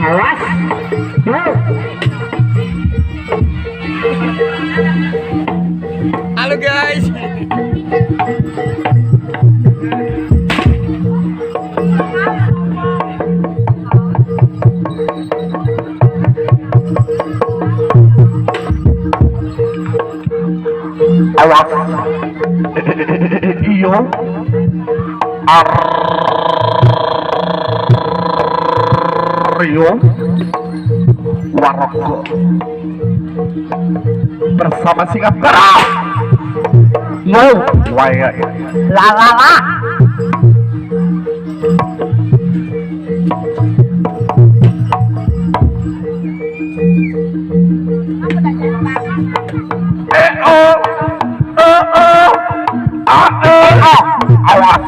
Awas. Yo. Halo guys. Awas. Iyo. Aryo Waroko bersama sikap keras. Yo, waya la la la. Eh oh, eh oh, a eh oh, awas.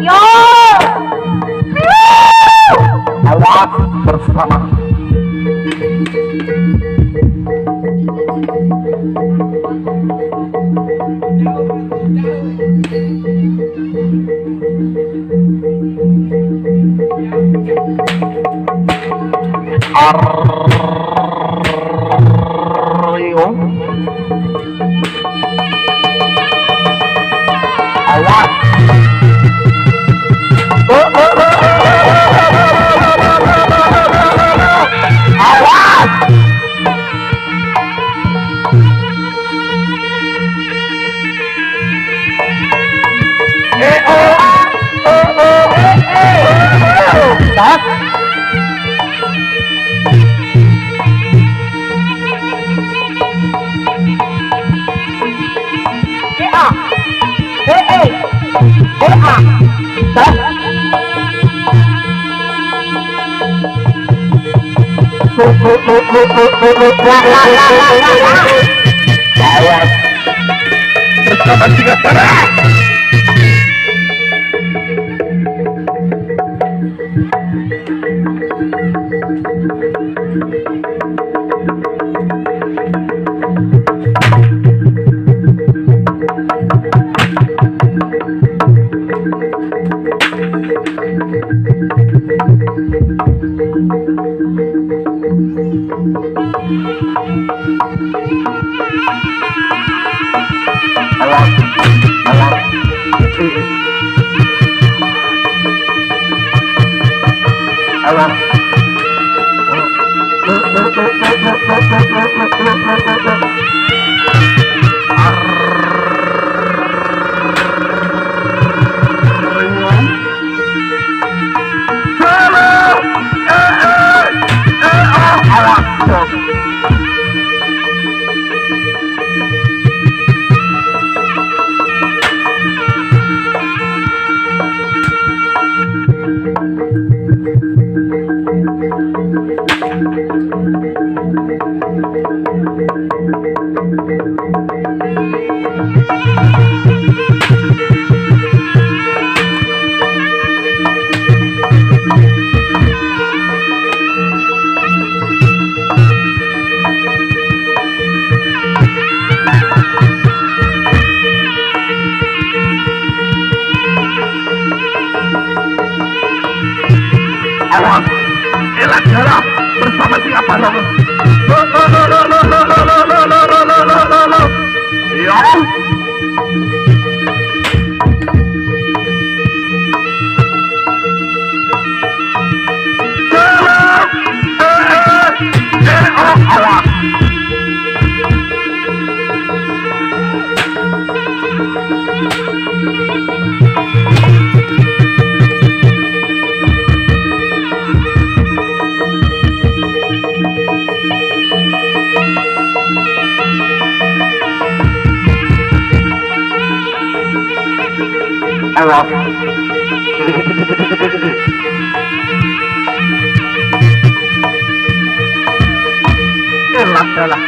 Yo. Awas bersama. Aryo. Awas. Oh, oh, oh, oh, oh. Awas. Eh oh, oh, oh, eh, eh, oh. Tak. Eh ah. Eh eh. Eh ah. Tak. La la la la la la. Awas. Bersama tiga parah. Awas. Awas. Awas. Awas. Elak darah bersama siapa dong? Lo lo lo lo lo lo lo lo lo lo lo lo lo lo. Yo. Eh eh eh oh, awas. Awas. Elah, elah.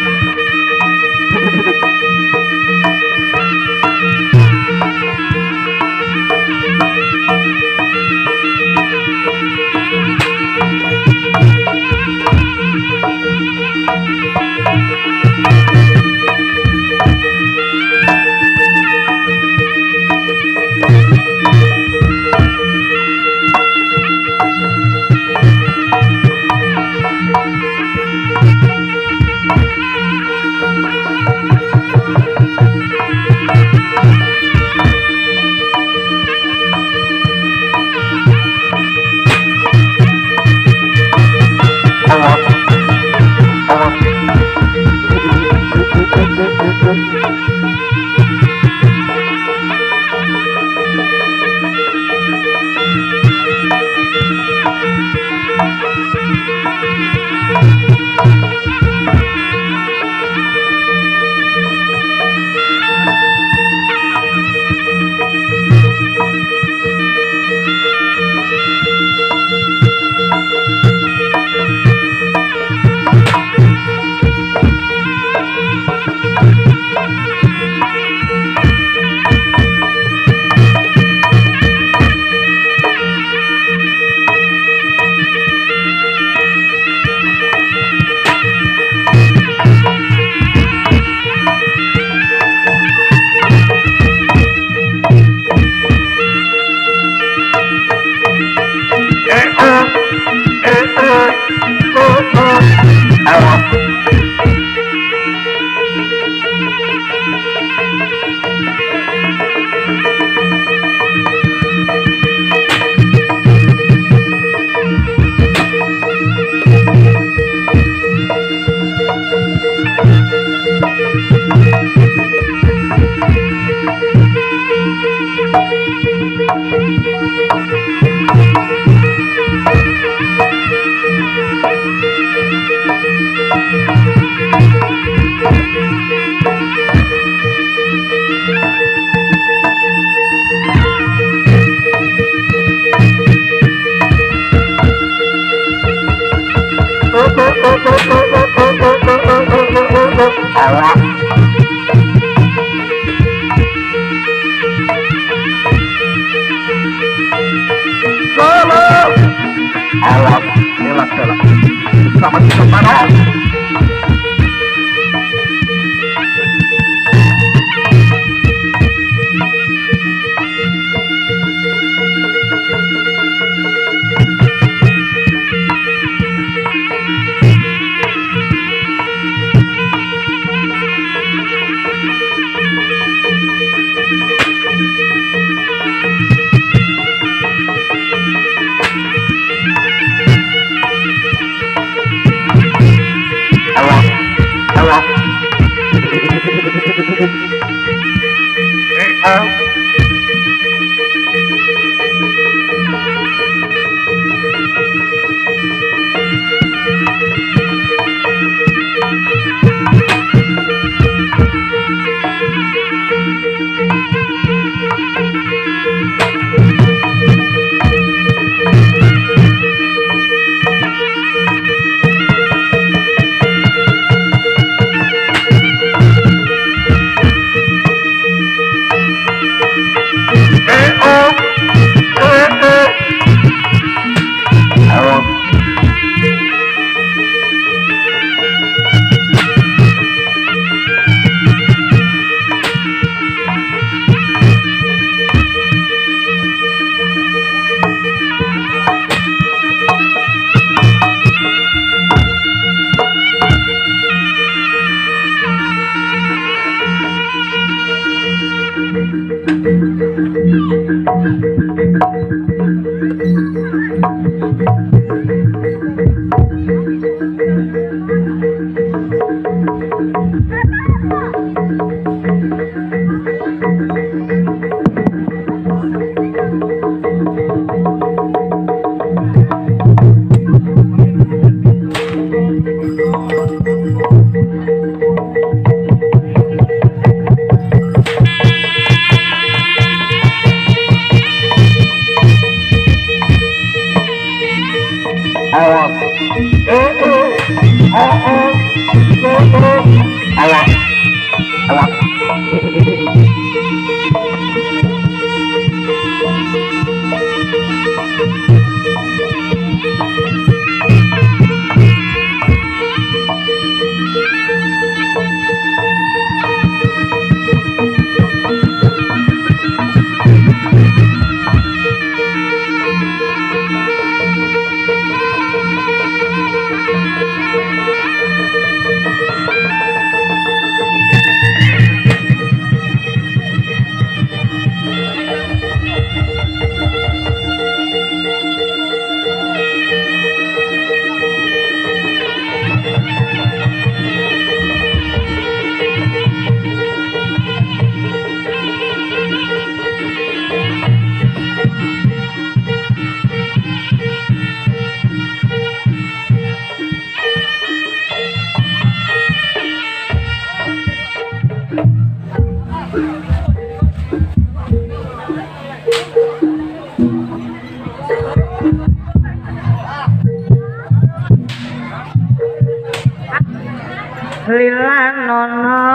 Lilanono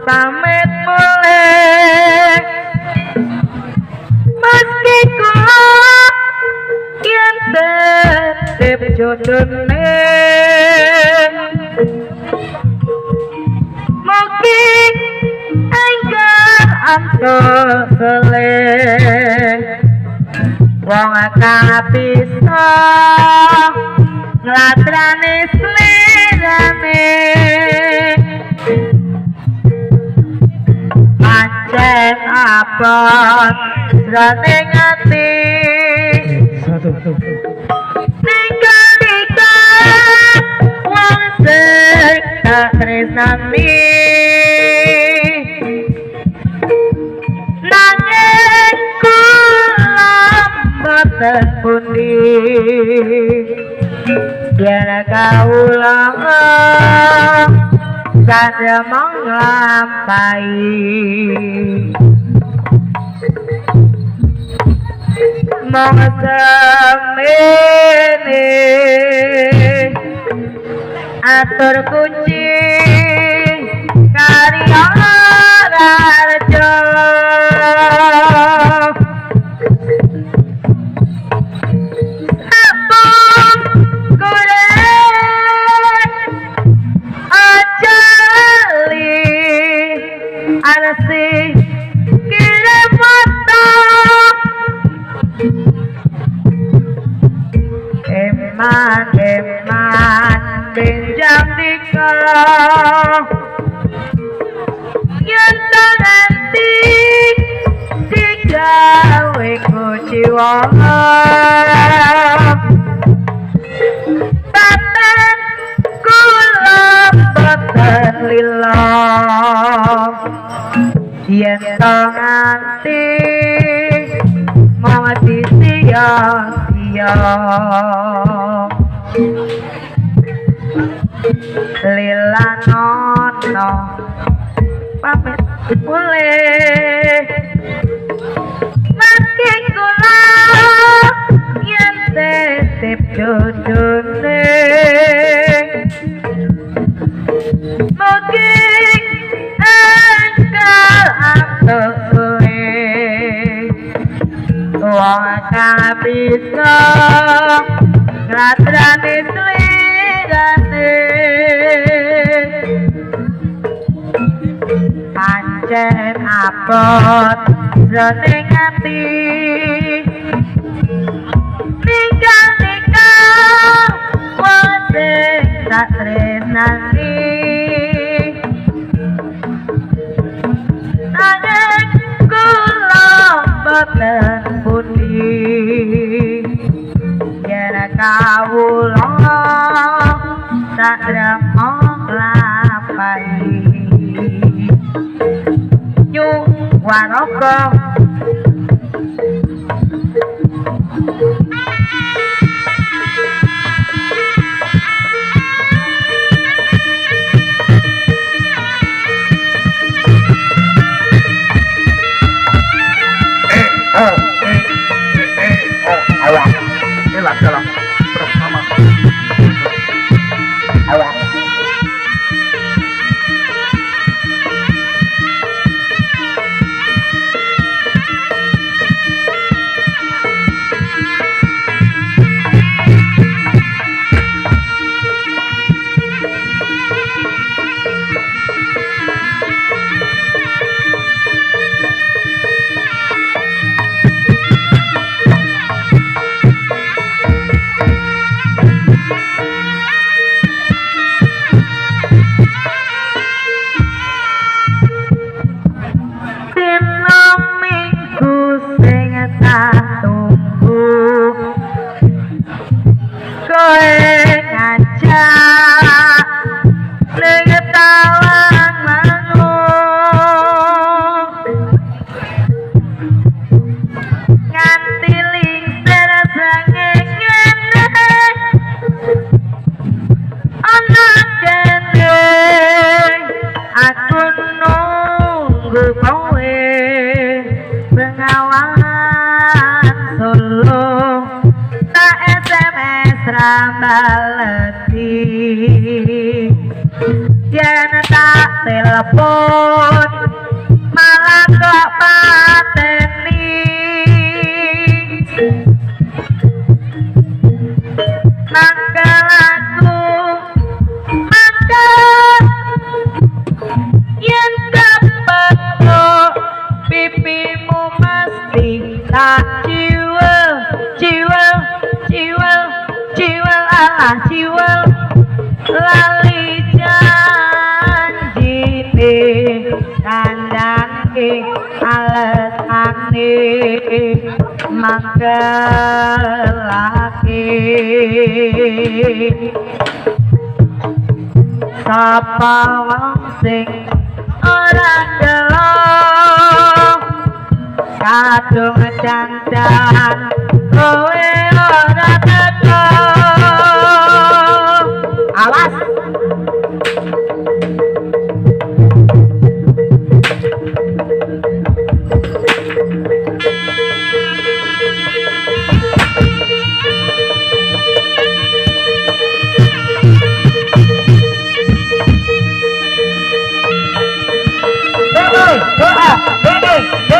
pamit mulih, meski kula yen tetep jodone, mugi enggal antuk seleh wong kang bisa nglatrani slirane. Pancen abot jroning ati ninggal wong sing tak tresnani, nanging kula boten pundi yen kawula sadya manglampahi. Mong semene atur kunci karya raja, sabun goreng aja li arsi kirim foto. Eman eman benjam dika yen to nganti digawe kuciwa, paten kula boten lila yen to nganti mung disia-sia. Lilanono pamit mulih, meski kula yen tetep jodone, mugi enggal antuk suwe wong kang bisa nglatrani slirane. Pancen abot jroning ati ninggal ninggal wong sing tak tresnani, nanging kula boten pundi yen kawula tak drama nglampahi. Nyung waraka Adalah bersama awak. Telepon malah kok pateni. Mangkel aku, mangkel yen kepethuk pipimu mesti tak ciwel ciwel ciwel ciwel alah ciwel lali janjine kandhane alesane mangkelake. Sapa wong sing ora gelo kadung dandan kowe ora teko. Awas. Hey, hey, hey, hey.